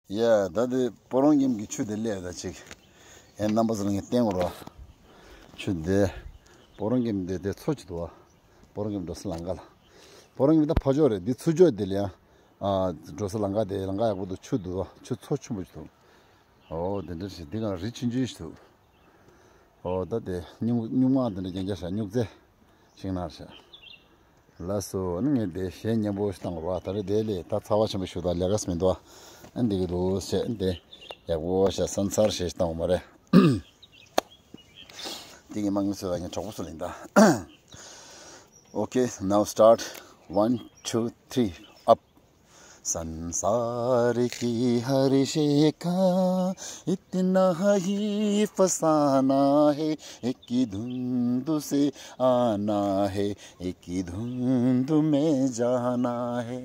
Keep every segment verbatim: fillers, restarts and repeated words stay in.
ཡ། ད་དེ་སྤོ་རོང་ཁྱིམ་གྱི་ཆུ་དེ་སླེབས་ད་ཅིག་ཨེ། རྣམ་པ་ཚོ་ལ་ངས་བསྟན་དགོས་ར། ཆུ་དེ་སྤོ་རོང་ཁྱིམ་དེ་དེ་མཚོ་ཅིག་འདུག་བ། སྤོ་རོང་ཁྱིམ་འགྲོ་ས་ལམ་ཁ་ལ། སྤོ་རོང་ཁྱིམ་ད་ཕ་ཕྱོགས་རེད། འདི་ཚུར་ཕྱོགས་དེ་ལ་ཡང་། ཨ། འགྲོ་ས་ལམ་ཁ་དེ་ལམ་ཁ་ཡག་པོ་འདུག་ཆུ་འདུག་བ། ཆུ་མཚོ་ཆེན་པོ་ཅིག་འདུག་ཨོ་དེ་འདྲ་ཞིག་འདི་གང་རི་ཆུང་ཆུང་ཞིག་འདུག་ཨོ་ད་དེ་སྨྱུག་སྨྱུག་མ་དེ་འདྲ་རྒྱན་རྒྱག་ཤག་སྨྱུག་རྩེ་ཤིང་ནགས་ཤག་ལགས་སོ། ཨ་ནི་ངས་དེ་གཞས་སྙན་པོ་ཞིག་བཏང་དགོས་རེད་བ། ད་རེས་དེ་ལས་ད་ཚ་བ་ཆེན་པོ་ཞིག་འདུག་ལས་ཀ་མི་འདུག་ཨ་འདི་གི་འདུག་ཟེར་ཨ་འདི་ཡག་པོ་ཞིག་སན་སར་ཞིག་བཏང་དགོས་མ་རེད། འདི་གི་དམངས་གཙོ་ལ་ངས་གྲོགས་པོ་ཚོ་ལ་ཡིན་ད། Okay, now start. One, two, three, up. संसार की हर शिखा इतना ही फसाना है, एक ही धुंध से आना है, एक ही धुंध में जाना है।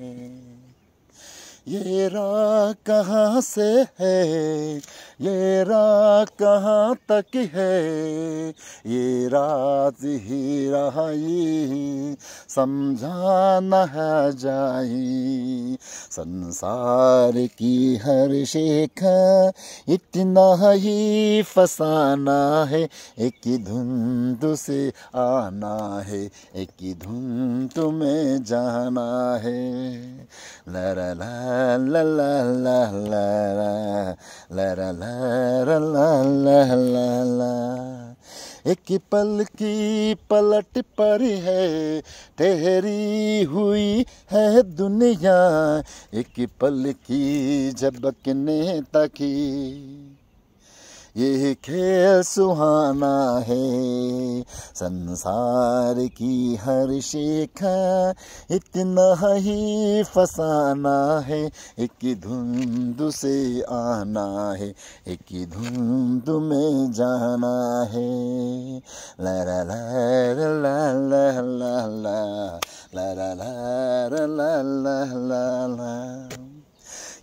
ये राह कहाँ से है, ये राह कहाँ तक है, ये राज ही राही समझाना है जाई। संसार की हर शिखा इतना ही फसाना है, एक ही धुंध से आना है, एक ही धुंध में जाना है। ला ला ला ला ला ला ला ला ला ला ला ला ला। एक पल की पलट पर है ठहरी हुई है दुनिया, एक पल की झपकने तक ये खेल सुहाना है। संसार की हर शिखा इतना ही फसाना है, एक ही धुंध से आना है, एक ही धुंध में जाना है। ला ला ला ला ला ला ला ला, ला ला ला ला ला ला ला।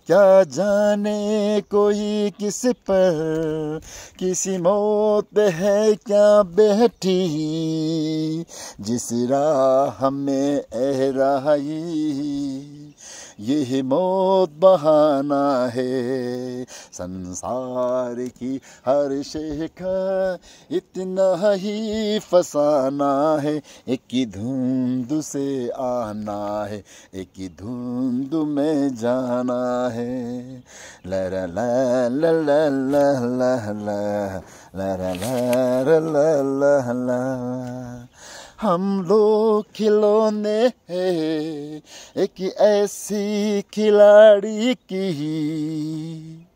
क्या जाने कोई किस पर, किसी मौत पे है क्या बैठी, जिस राह में ए राही, यही मौत बहाना है। संसार की हर शिखा इतना ही फसाना है, एक ही धुंध से आना है, एक ही धुंध में जाना है। ला ला ला ला ला ला ला ला ला ला ला ला ला ला ला। हम लोग खिलौने हैं एक ऐसी खिलाड़ी की,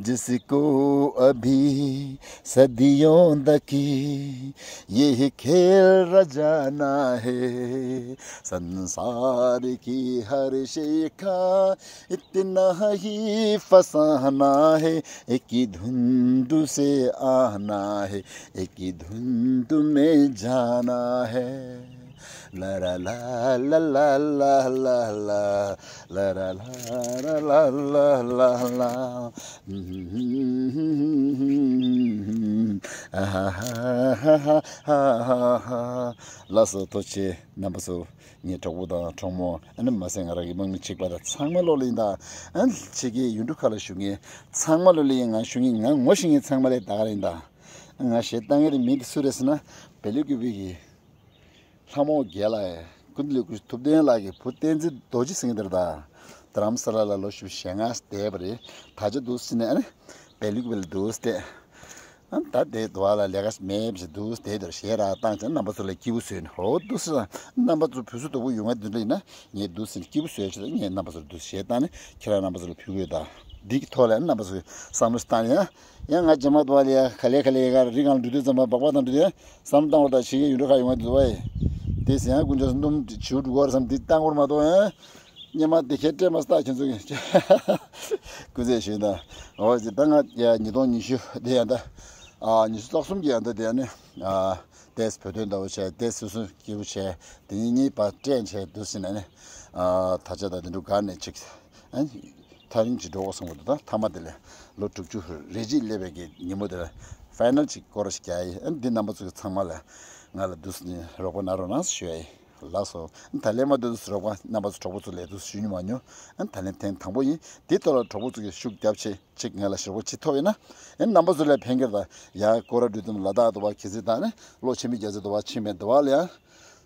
जिसको अभी सदियों तक ये खेल रचाना है। संसार की हर शिखा इतना ही फसाना है, एक ही धुंध से आना है, एक ही धुंध में जाना है। ला ला ला ला ला ला ला ला ला ला ला ला ला ལགས་སོ། ཐུགས་རྗེ་ཆེ། རྣམ་པ་ཚོ་ངའི་གྲོགས་པོ་དང་གྲོགས་མོ། ཨ་ནི་མ་ཟད་ང་རང་གི་དམག་མི་གཅིག་པ་དང་ཚང་མ་ལོ་ལ་ཡིན་ད། ཨ་ནི་ཕྱི་རྒྱལ་ཡུལ་གྲུ་ཁག་ལ་བཞུགས་མཁན་ཚང་མ་ལོ་ལ་ཡིན། ང་བཞུགས་མཁན་ང་ངོ་ཤེས་མཁན་ཚང་མ་ལ་ད་ག་ར་ཡིན་ད། ང་གཞས་བཏང་མཁན་དེ་མིང་དེ་སུ་རེད་ཟེར་ན། བེ་ལི་ཀུ་བི་གི་ལྷ་མོ་རྒྱལ་ལགས་ཀུན་ལེགས་ཀུ་ཐུབ་བསྟན་ལགས་ཀྱི་བུ་བསྟན་འཛིན་རྡོ་རྗེ་ཟེར་མཁན་དེ་རེད་ད། རྡ་རམ་ས་ལ་ལ་ལོ་བཞི་བཅུ་ཞེ་ལྔ་བསྡད་པ་རེད། ད་ཆ་འདུག་སེ་ནས་ཨ་ནི་བེ་ལི་ཀུ་བི་ལ་འདུག་སེ་བསྡད། ཨ་ད་དེ་དུ་བ་ལ་ལས་ཀ་མེད་པ་ཞིག་འདུག་སེ་བསྡད་དེར་གཞས་ར་བཏང་བྱས་རྣམ་པ་ཚོ་ལ་སྐྱིད་པོ་བཟོས་ནས། ཧོ་འདུག་སེ་རྣམ་པ་ཚོ་བུ་སུ་དོ་པོ་ཡོང་ང་འདུག་འདྲ་ཡིན་ན་ངས་འདུག་སེ་སྐྱིད་པོ་བཟོས་བྱས་ངས་རྣམ་པ་ཚོ་ལ་འདུག་སེ་གཞས་བཏང་ནས་ཁྱེད་རང་རྣམ་པ་ཚོ་ལ་ཕུལ་གི་ཡོད་ད། འདི་གི་ཐོག་ལ་རྣམ་པ་ཚོས་བསམ་བློ་བཏང་ཡ། ཡང་ང་རྗེས་མ་དུ་བ་ལ་ཡ་ག་ལེ་ག་ལེ་ཡ་ག་རི་སྒང་འགྲོ་དུས་ཙམ་པ་སྦག་སྦག་བཏང་འགྲོ་དུས་བསམ་བློ་བཏང་བར་ད་ཕྱི་རྒྱལ་ཡུལ་གྲུ་ཁག་ཡོང་བ་འདུག་བ། དེ་ཟེར་ཡང་དཀོན་མཆོག་གསུམ་འདུམ་བྱིའུ་འགྲོ་གི་རེད་བསམ་འདི་བཏང་བར་མ་གཏོགས་ཡང་སྙེ་མ་དེ་ཁྱེད་སྤྲད་མ་སྟག་ཁྱེད་ཚོ་གི་སྐུ་ཚེ་ཞུ་ད། འོ་ཟེར་ད་ང་ཡ་ཉིས་སྟོང་ཉི་ཤུ་དེ་ཡང་ད། ཨ་ཉི་ཤུ་རྩ་གསུམ་གྱི་ཡང་ད་དེ་ཡང་ནི་ཨ་ཏེས་བོད་དོན་ཟླ་བོ་བྱས་ཏེས་སོ་སོ་སྐྱིད་པོ་བྱས་དེ་ཉིད་གཉིས་པ་སྤྲད་བྱས་འདུག་ཟེར་ནས་ནི་ཨ་ད་ཆ་ད་དེ་འདྲ་ག་ནས་ཅིག་ཨ་ཐག་རིང་ཅིག་འགྲོ་དགོས་གསུངས་པ་འདུག་ད་མཐའ་མ་དེ་ལས་ལོ་དྲུག་ཅུ་རེ་གཅིག་སླེབས་པའི་གི་ཉིན་མོ་དེ་ལ་ཕའི་ནལ་ཅིག་སྐོར་ཞིག་རྒྱག་ཡིན། ཨ་འདི་རྣམ་པ་ཚོ་གི་ཚང་མ་ལ་ང་ལ་འདུག་སེ་ནི་རོགས་པ་གནང་རོགས་གནང་ཞུ་ཡ་ཡིན། ལགས་སོ། ད་ལན་མ་འདི་ཚོ་རོགས་པ་རྣམ་པ་ཚོ་གྲོགས་པོ་ཚོ་ལས་དུ་ཞུ་མྱོང་མ་མྱོང་། ད་ལན་ཐེངས་དང་པོ་ཡིན། འདི་ཐོག་ལ་གྲོགས་པོ་ཚོ་གིས་ཤུགས་རྒྱབ་བྱེད་ཅིག་ང་ལ་ཞུ་བ་ཅིག་ཐོབ་ཡིན་ན། ཨེ་རྣམ་པ་ཚོ་ལ་ཕན་ཁེར་དང་ཡ་སྐོར་ར་འགྲོ་དུས་ལ་དྭགས་དུ་བ་གི་ཟི་དང་ནི་ལོ་ཆེན་མི་རྒྱ་ཟི་དུ་བ་ཆེན་མེད་དུ་བ་ལ་ཡང་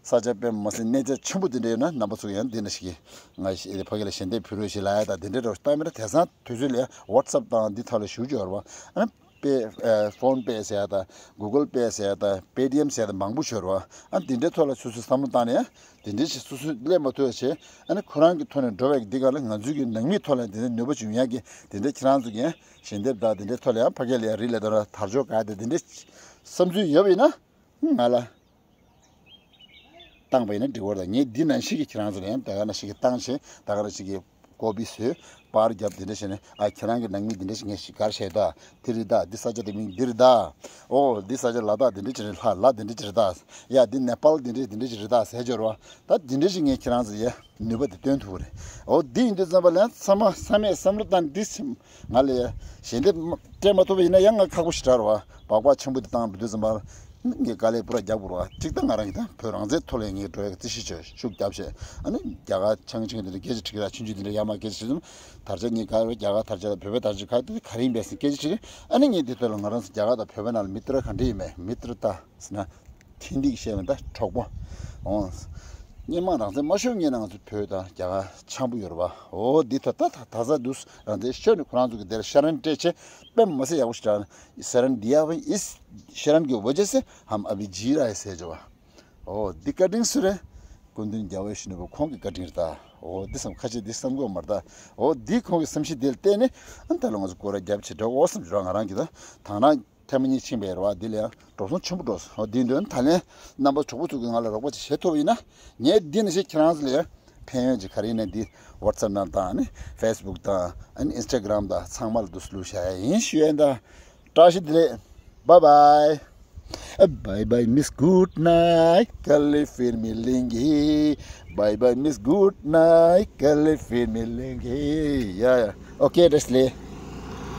ས་ཆ་དཔེ་མ་སྲིད་གནས་རྒྱ་ཆེན་པོ་དེ་འདྲ་ཡོད་ན་རྣམ་པ་ཚོ་ཡང་འདི་འདྲ་ཞིག་གིས་ང་ཕ་གི་ལ་ཞལ་འདེབས་ཕུལ་རོགས་ཞེས་ལབ་ཡ་དང་དེ་འདྲ་རོགས་ལྟ་མི་ར་དེང་སང་དུས་ཚོད་ལ་ཡང་WhatsApp་དང་འདི་ཐོག་ལ་ཞུ་འབྱོར་བ་ཨ་ནི། པེ་ཨ་PhonePe་ཟེར་ཡ་དང་Google Pay་ཟེར་ཡ་དང་Paytm་ཟེར་ཡ་དང་མང་པོ་ཤོར་བ། ཨ་འདི་འདྲའི་ཐོག་ལ་སོ་སོས་བསམ་བློ་བཏང་ནས་ཨ་འདི་འདྲའི་ཞིག་སོ་སོས་སླེབས་མ་ཐུབ་པ་བྱས། ཨ་ནི་ཁོ་རང་གི་ཐོག་ནས་འགྲོ་བའི་འདི་ག་ལ་ང་ཚོའི་གི་ནང་མིའི་ཐོག་ལ་འདི་འདྲའི་ནུས་པ་བྱུང་ཡ་གི་འདི་འདྲའི་ཁྱེད་རང་ཚོ་གི་ཞལ་འདེབས་དང་འདི་འདྲའི་ཐོག་ལ་ཡང་ཕ་གི་ལ་ཡང་རི་ལས་དང་དར་ལྕོག་ག་དེ་འདི་འདྲའི་བསམ་ཚུལ་ཡོད་པ་ཡིན་ན་ང་ལ། བཏང་བ་ཡིན་ན་འགྲིག་བར་དང་ངས་འདི་ནང་བཞིན་གྱི་ཁྱེད་རང་ཚོ་ལ་ཡང་ད་ག་ནང་བཞིན་གྱི་བཏང་བྱས་ད་ག་ནང་བཞིན་གྱི་ཀོ་པི་བཟོས་པར་བརྒྱབ་དེ་འདྲ་བྱས་ནས་ཨ་ཁྱེད་རང་གི་ནང་མི་འདི་འདྲ་ཞིག་ངས་ཤིག་གར་བྱས་ད་འདི་རེད་ད་འདི་ས་ཆ་དེ་མིང་འདི་རེད་ད། ཨོ་འདི་ས་ཆ་ལ་དྭགས་འདི་འདྲ་ཅིག་རེད་ལྷ་ལ་འདི་འདྲ་ཅིག་རེད་ད། ཡ་འདི་ནེ་པཱལ་འདི་འདྲ་འདི་འདྲ་ཅིག་རེད་ད་ཟེར་འབྱོར་བ་ད་འདི་འདྲ་ཞིག་ངས་ཁྱེད་རང་ཚོ་ཡ། ནུས་པ་དེ་སྟོན་ཐུབ་རེད། འོ་འདི་ཡིན་དུས་ཙམ་པ་ལ་ཚང་མ་ཚང་མས་བསམ་བློ་བཏང་འདི་ང་ལ་ཞལ་འདེབས་སྤྲད་མ་ཐུབ་པ་ཡིན་ན་ཡང་ང་ཁག་པོ་ཞིག་དྲག་ར་བ་སྦག་སྦག་ཆེན་པོ་དེ་བཏང་བའི་དུས་ཙམ་པ་ངས་དཀའ་ལས་པུ་ར་རྒྱག་དགོས་ར་བ་གཅིག་ད་ང་རང་གི་ད་བོད་རང་བཙན་ཐོག་ལ་ངས་འགྲོ་ཡག་རྩིས་ཞིབ་བྱས་ཤུགས་རྒྱབ་བྱས་ཨ་ནི་རྒྱ་གར་ཆང་ཆིང་དེ་འདྲ་སྐད་ཆ་དྲིས་ར་ཆུང་ཆུང་དེ་འདྲ་ཡར་མར་སྐད་ཆ་དྲིས་ཙམ་དར་ཆ་ངས་ག་ར་རྒྱ་གར་དར་ཆ་དང་བོད་པའི་དར་ཆ་ག་དེ་ག་རེ་ཡིན་པས་ཟེར་སྐད་ཆ་དྲིས་ཨ་ནི་ངས་དེ་ཐོག་ལ་ང་རང་ཚོ་རྒྱ་གར་དང་བོད་པའི་ནང་ལ་མི་ཏི་ར་ག་འདྲ་ཡིན་མེད་མི་ཏི་ར་ད། ཟེར་ན། ཐེན་ཏིག་བཤད་མི་ད་གྲོགས་པོ། འོང་། སྔོན་མ་རང་བཙན་མ་ཤོར་སྔོན་ན་ང་ཚོ་བོད་དང་རྒྱ་གར་འཆམ་པོ་ཡོད་རེད་པ། འོ་འདི་ད་ད་ད་ད་ས་འདུག་རང་བཙན་ཤོར་ནས་ཁོ་རང་ཚོ་གི་དེར་ཤ་རན་སྤྲད་ཆེ་དཔེ་མ་སྲིད་ཡག་པོ་ཞིག་དྲག་ཤ་རན་འདི་ཡ་བ་ཨིས་ཤ་རན་གི་བོ་ཇེ་སེ་ཧམ་ཨ་བི་ཇི་ར་ཨེ་སེ་ཇོ་བ། འོ་འདི་བཀའ་དྲིན་སུ་རེད། སྐུ་མདུན་རྒྱལ་བའི་ཞུ་ནུ་བོ་ཁོང་གི་བཀའ་དྲིན་རེད་ད། འོ་འདི་བསམ་ཁ་ཆེ་འདི་བསམ་དགོས་མ་རེད་ད། འོ་འདི་ཁོང་གི་བསམ་ཤེས་འདི་ལ་བརྟེན་ནས་ཨ་ད་ལོ་ང་ཚོ་སྐོར་ར་རྒྱབ་ཆེ་འགྲོ་འོ་བསམ་ཞུ་ར་ང་རང་གི་ད་ཐང་ན། ཐེངས་མ་གཉིས་ཕྱིན་པའི་རེད་བ། འདི་ལ་ཡང་འགྲོ་སོང་ཆེན་པོ་འགྲོ་སོང་། འོ་འདི་འདོན་ད་ལན་རྣམ་པ་གྲོགས་པོ་ཚོ་གིས་ང་ལ་རོགས་པ་ཅིག་བྱེད་ཐུབ་ཡིན་ན་ངས་འདི་ནང་བཞིན་ཁྱེད་རང་ཚོ་ལ་ཡང་ཕན་ཡོན་ཅིག་ག་རེ་ཡིན་ན་འདི་WhatsApp་ནང་དང་ཨ་ནི་Facebook་དང་ཨ་ནི་Instagram་དང་ཚང་མ་ལ་འདུག་སེ་བླུགས་བཞག་ཡ་ཡིན་ཞུ་ཡ་ཡིན་ད། བཀྲ་ཤིས་བདེ་ལེགས། Bye bye. Bye bye, miss, good night. Kali fir milengi. Bye bye, miss, good night. Kali fir milengi. Yeah, yeah. Okay, Leslie.